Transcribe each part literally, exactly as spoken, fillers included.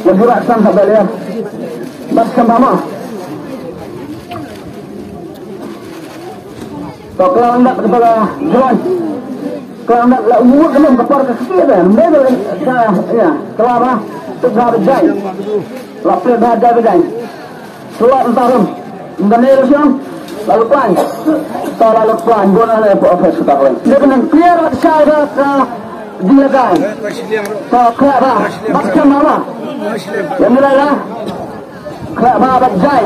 Lagi rak sam tak boleh. Bas kembama. To kelang dak kepada Johan. Kelang dak la umur kelam kepar ke kecil dah. Mereka ya kelam ah. Tegak bejai. Lapre bejai bejai. Suat entarum. Mengenai rusiam. Lalu kuan. To lalu kuan. Bona le po ofis kita kuan. Dia kena clear kat syai dah ke dilakai. To kelang dah. Bas kembama. Yang mulai dah. Khlek ba bad jai.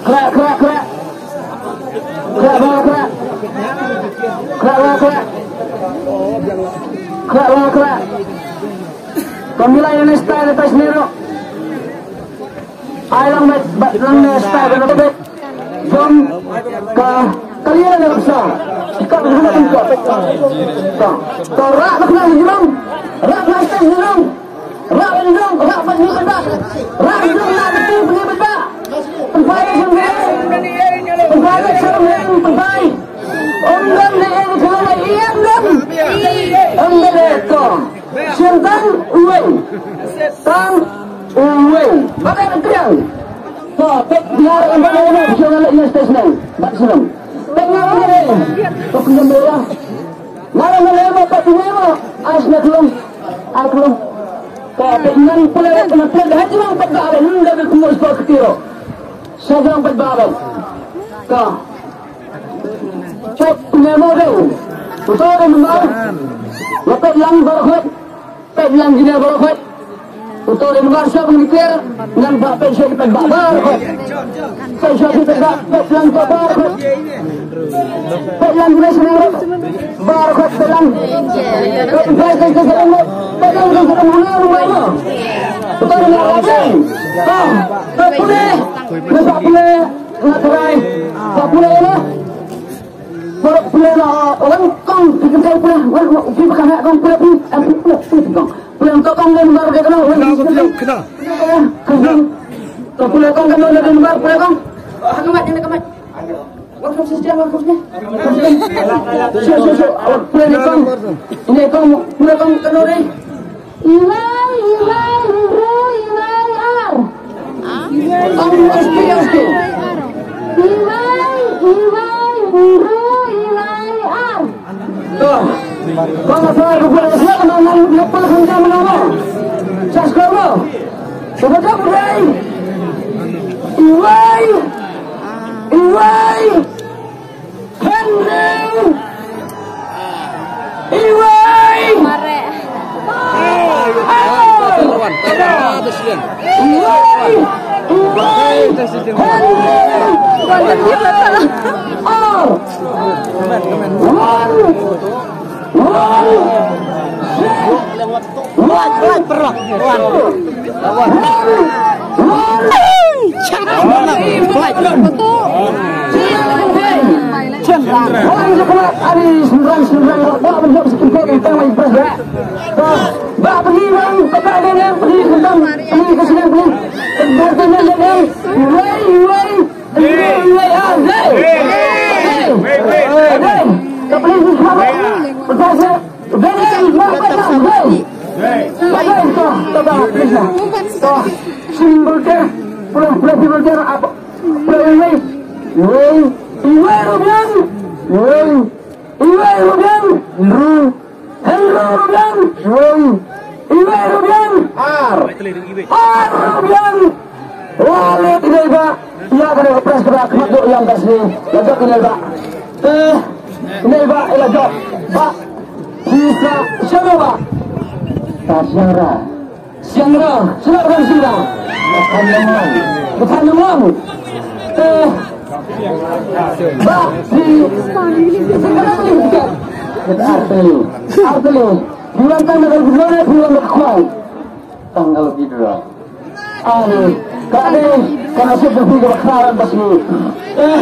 Khlek, khlek, khlek. Khlek ba khlek. Khlek ba khlek. Khlek ba khlek. Pemilai ini style atas nero. Ai lang bad, bad lang ne style bad bad. Jom ka kalian ne bsa. Ka hana tingkap. Ta. Ta rak nak nak jom. Rak nak style jom. Rak ban ïoh, rak ban ïoh bad. Rak ïoh na bad ïoh bad. Pynphai sha ïing. Pynphai sha ïing, pynphai. Ym don ne ïing sha ïing, ym don. Ym don ne to. Shen tang uwei. Tang uwei. Ba ka triang. To, pek biar ym don ne sha ïing station. Bad sha ïing. Pek ngai ne. To pynjam dora. Nara nara ma pa tu ma. Ais na klong. Ai klong. Ka pe ngan pula na pula da hajrong pa da ba nunda da kumur spa ktiro. Sajrong pa ba ba. Ka. Chop ne mo de. Tu to de mo. Wa pe lang ba khot. Peit lang jine baroh khoit. Uto de mbar sop ngi ter, ngan ba peit sop peit ba baroh khoit. Peit sop peit ba peit lang to baroh khoit. Peit lang jine sene baroh khoit peit lang. Peit peit peit peit lang peit lang peit lang peit lang. Uto de mbar sop. Ah, peit pule. Peit pule. Ngat rai. Peit pule lah. Pura pura la wan kong, phi kong pura wan phi bakang ha kong pura phi, phi pura phi kong. Pura kong kong wan baru dia kena wan. Kena, kena, kena. Kena. Kong pura kong kena wan baru pura kong. Hakamat, hakamat. Welcome sister, welcome sister. So, so, so, pura ni kong. Ini kong pura kong kena ni. Iwei, iwei, hynriew, iwei, ar. Ar, ar, ar. Iwei, iwei, hynriew, iwei, ar. To. Kong asar ko pula asar ko nang nang pula kham jam nang. Sas ko mo. Coba jam iwei. Iwei. Iwei. Hynriew. Iwei. Ar. Iwei. Iwei. Hynriew. Ar. One. One. One. One. One. One. Orang sekolah ari sembilan sembilan orang buat menjawab sekitar kita mai berat. Ba pergi orang kata ada yang pergi tentang pergi ke sini pergi. Bertanya yang wei wei wei wei ah wei. Wei wei wei. Tak pergi semua. Betul. Wei wei wei. Wei. Wei. Wei. Simbol dia. Pulang pulang simbol dia apa? Iwei. Iwei. Iwei rubiang. Iwei. Iwei rubiang. Hynriew. Hynriew rubiang. Iwei. Iwei rubiang. Ar. Ar rubiang. Wale tidak iba. Ia kada press kada kemat dok yang kasih. Lajak ini iba. Eh. Ini iba, eh, lajak. Ba. Sisa. Siapa ba? Tasyara. Shangra, sila kan sila. Bukan lemang. Bukan lemang. Eh. Ba, di. Arteli. Arteli. Bulan tanggal berapa? Bulan berkuai. Tanggal berapa? Ani, kade, kana sip berpikir bakaran pas ni. Eh.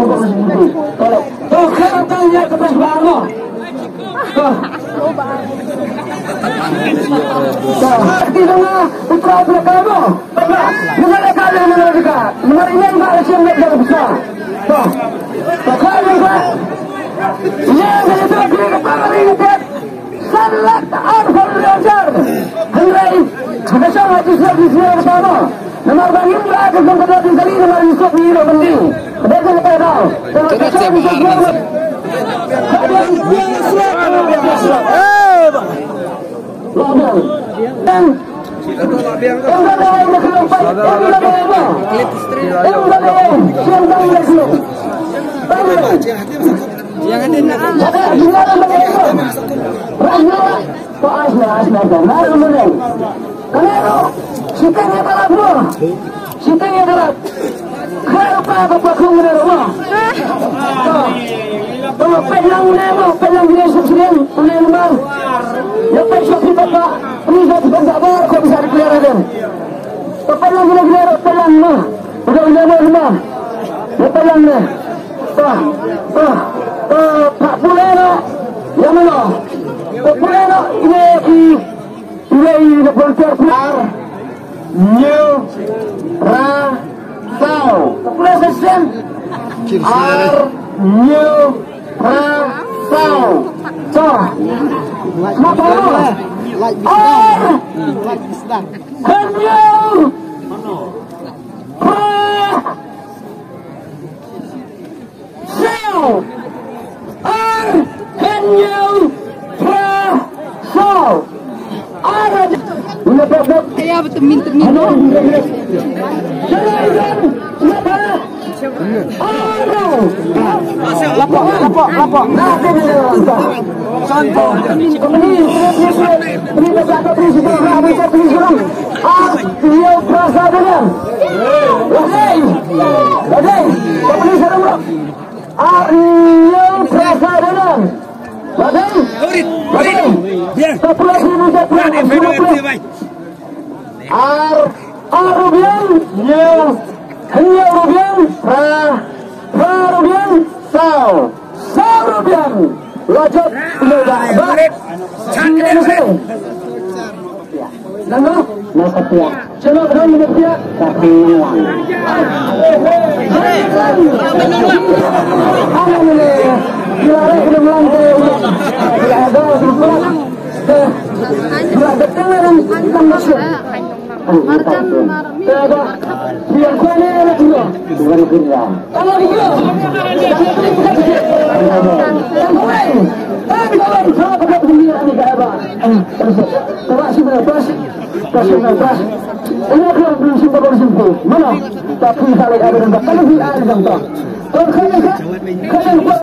To, to, khlem tang ïa ka pes ba mo. To. To, ti dang u trap na ka mo. Ba, ba. Ni ba ka, ni ba ka. Ni ba ine ba shem na ka pesa. To. To, khlem tang. Ïa, ïa, ïa, ïa, ïa, ïa. San lak arphew hajar. Hynrei ha ka shong ha ka shnong ka shnong ka tano. Namar ba ngim lah ka shnong ka tano ka kali namar ngi suk ngi ïoh byndi. Ka dei ka dei ka dei. Ka dei ka dei. Shiteng ïa balat mo. Shiteng ïa balat. Khlem pa ka pakhong ne mo. To peit lang ne mo, peit lang ne suk sien, une mo. Ïa peit suk sien ba. Please don't forget ba ko bisa declare again. To peit lang ne, peit lang mo. Udah, udah mo, mo. Ïa peit lang ne. To, to, to, pa pule no. Ïa mo. To pule no, ine ki Pule ïa ka volunteer pule. Ar, hynñiew, phra, saw. Pule sa shisien. Ar, hynñiew, phra, saw. Saw. Ar, hynñiew, phra, saw. Ar, hynñiew, phra, saw. Ar, ïa ba tymmen tymmen. Lapok, lapok, lapok. Ar, hynñiew, phra, saw, dei. Wadei. Wadei. Ar, hynñiew, phra, saw, dei. Wadei. Bien. Bien. Bien, bien, bien. Ar, ar rubiang, hynñiew, hynñiew rubiang, phra, phra rubiang, saw, saw rubiang. La jop, la jop. Nang no? Nang satia. Chalo, nang satia. Tapi nang.